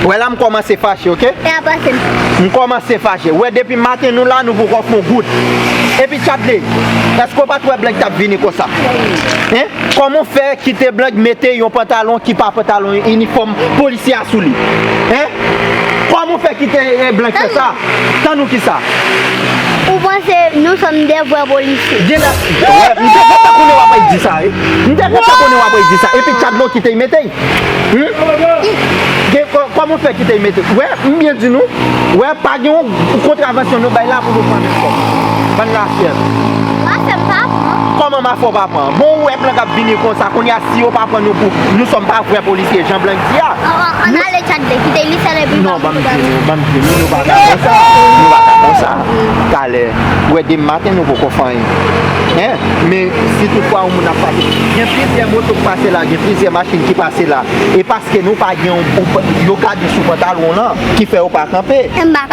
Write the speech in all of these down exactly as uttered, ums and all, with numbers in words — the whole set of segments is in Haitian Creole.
Wè la, m kòmanse fache, oke? E a pase m. M kòmanse fache. Wè, depi maten nou la, nou poko fè yon goud. Epi Chadley, èske w pa t wè Blank t ap vini konsa? Hein? Kòman w fè kite Blank mete yon pantalon ki pa pantalon inifòm polisye a sou li? Hein? Kòman w fè kite, eh, Blank fè sa? Tann ou kisa? Ou panse nous sommes des vrais policiers? Gen la, wè, m te gentan konnen w ap di sa, wi. M te gentan konnen w ap di sa. Epi Chadley kite y mete y. Hmm? Gen, kò-, kòman w fè kite y mete? Wè, m byen di nou. Wè, pa gen yon kontravansyon nou bay la pou nou pran menm kòb. Bann lafyèv. Mafya m pa pran. Kòman mafya w pa pran? Bon, ou wè Blank ap vini konsa, kounye a, si yo pa pran nou pou, nous sommes pas vrais policiers, jan Blank di a. An, an, ann ale Chadley, kite li sèl epi non, ban m di nou, ban m di nou, nou pa ka konsa. Nou pa ka konsa. Talè, wè, demen maten nou poko fè anyen. Hein? Men si toutfwa yon moun ap pase, gen plizyè moto k pase la, gen plizyè machin ki pase la. E paske nou pa gen yon, yo gade sou pantalon w lan ki fè yo pa kanpe.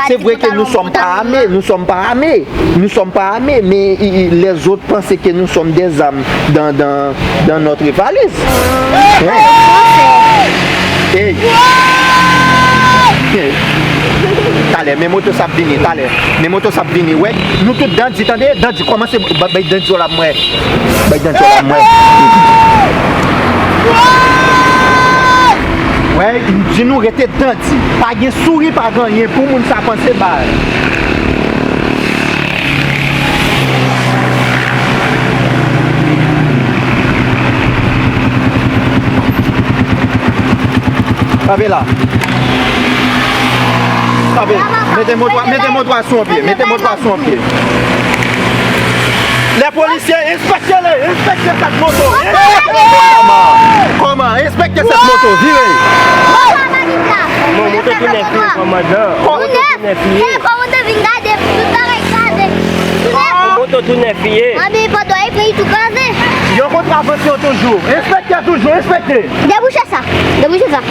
Se vre ke nous sommes pas armés, nous sommes pas armés. Nous sommes pas armés, mais i, i, les autres pensent que nous sommes des armes dans, dans, dans notre valise. Hein? Hey. Hey. Talè, men moto sa ap vini, talè. Men moto sa ap vini, wè. Nou tout dandi, tande, dandi, kòmanse ba-, bay dandi yo la, mwen. Bay dandi yo la, mwen. Wè, m di nou rete dandi. Pa gen souri, pa gen anyen pou moun sa panse bay. Kanpe la. Kanpe. Mete moto a, mete moto a sou yon pye. Mete moto a sou yon pye. Lè polisye, enspekte le, enspekte sèt moto. Kòman? Kòman? Enspekte sèt moto. Vire. Bon, moto tou nèf ye, kòmandan. Moto tou nèf ye. Kòmandan vin gade, tout bagay kraze. Tou nèf. Moto tou nèf ye. Anben, pandan e peyi tou kraze. Yon kontravansyon toujou. Enspekte toujou, enspekte. Debouche sa. Debouche sa.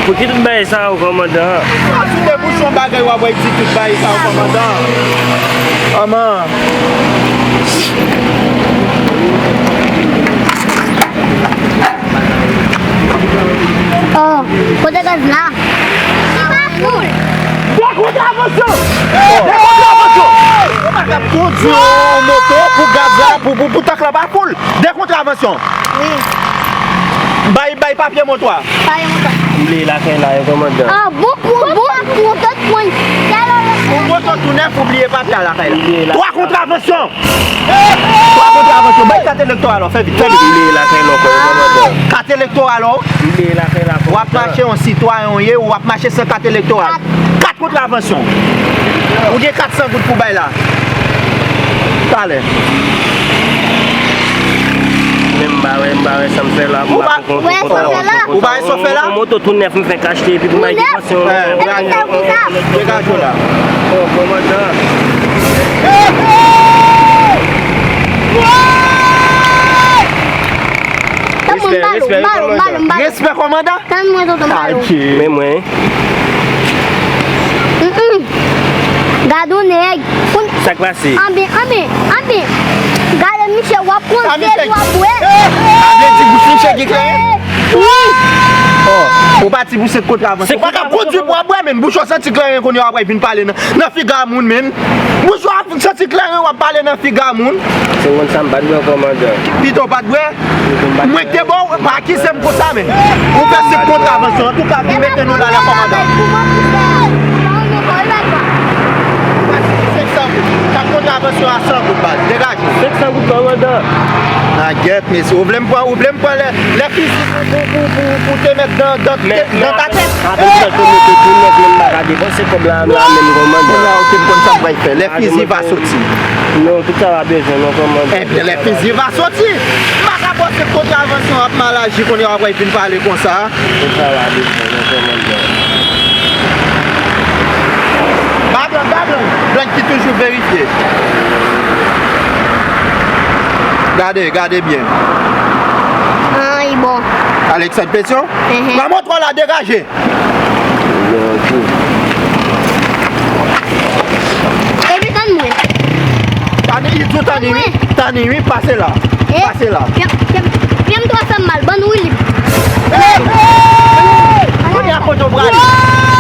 Pou ki tout bagay sa yo, kòmandan? Ou debouche yon bagay, w ap wè di tout bagay sa yo, kòmandan. Kòman? Oh, kote gaz la? Li pa foul. De kontravansyon! De kontravansyon! Ou pa ka kondwi yon moto pou gaz la, pou, pou, pou tank la pa foul. De kontravansyon! Wi. Bay, bay papye moto a. Papye moto a. Li lakay la, yo, kòmandan. Ah, bon, bon, bon, bon, tout pwen. Ou moto tou nèf, ou bliye papye a lakay la. Twa kontravansyon! Twa kontravansyon, bay kat elektoral ou, fè vit, fè vit. Li lakay la ankò, yo, kòmandan. Kat elektoral ou. Li lakay la ankò. W ap mache yon sitwayen ou ye, w ap mache san kat elektoral. Kat kontravansyon. Ou gen kat san goud pou bay la. Talè. Men m pa wè, m pa wè sa m fè la. Ou pa, ou pa wè sa w fè la? Ou pa wè sa w fè la? Yon moto tou nèf m fèk achte epi pou bay depansyon. Degaje w la. Respè, respè, kòmandan. Respè, kòmandan. Tann mwen, tonton Malo. Men mwen. Mm-mm. Gade yon nèg. Sa k pase? Anben, anben, anben. Gade misye, w ap pran zèl, w ap bwè. Sa vle di bouch misye gen kleren? Wi. Oh, ou pa di pou se kontravansyon. Ou pa ka kondwi pou w ap bwè, men bouch ou santi kleren kounye a w ap vin pale nan, nan figa moun, men. Bouch ou ap santi kleren w ap pale nan figa moun. Se moun sa m pa t bwè, kòmandan. Pito w pa t bwè? Mwen te ba w, pa akize m konsa, men. Ou fè se kontravansyon. Antouka, vin mete nou la, la, kòmandan. Ou pa di senk san goud. Kat kontravansyon a san goud, baz. Degaje w. Senk san goud, kòmandan. Nagèt, mesye. Ou vle m pran, ou vle m pran lè, lè fizi pou, pou, pou, pou, pou te mèt dan, dan, dan ta tèt. Apre sa, te mete tou nèt, men m pa ka depanse kòb la, la, menm, kòmandan. Kounye a, ou te konn sa m pral fè. Lè fizi va soti. Non, tout sa pa bezwen, non, kòmandan. Ebyen, lè fizi va soti. M pa ka panse kontravansyon ap mal aji kounye a w ap vin pale konsa. Tout sa pa bezwen, non, kòmandan. Ba blan, ba blan. Blan ki toujou verifye. Gade, gade byen. Ay, bon. Alexandre Pétion? Enhen. Pran moto la, degaje. Epi tann mwen. Tann, Idzou, tann wi. Tann wi, pase la. Pase la. Fè m, fè m, fè m twò fè m mal. Bann Willy. Hey, hey! Kounye a kote w prale?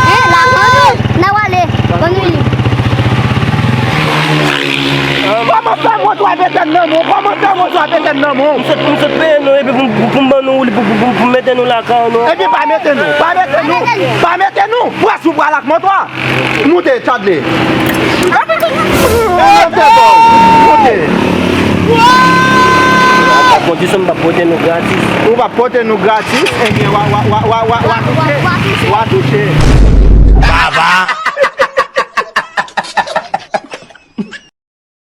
Mete n nan men w, kòman fè mòso a mete n nan men w? M sot, m sot peye nou epi pou, pou, pou m ban nou li pou, pou, pou, pou m mete nou lakay nou. Epi pa mete nou, pa mete nou, pa mete nou. Prèske ou pral ak mòto a. Moute, Chadley. Moute. Kondisyon m p ap pote nou gratis. Ou p ap pote nou gratis, ebyen, w a, w a, w a touche. W a touche. Baba.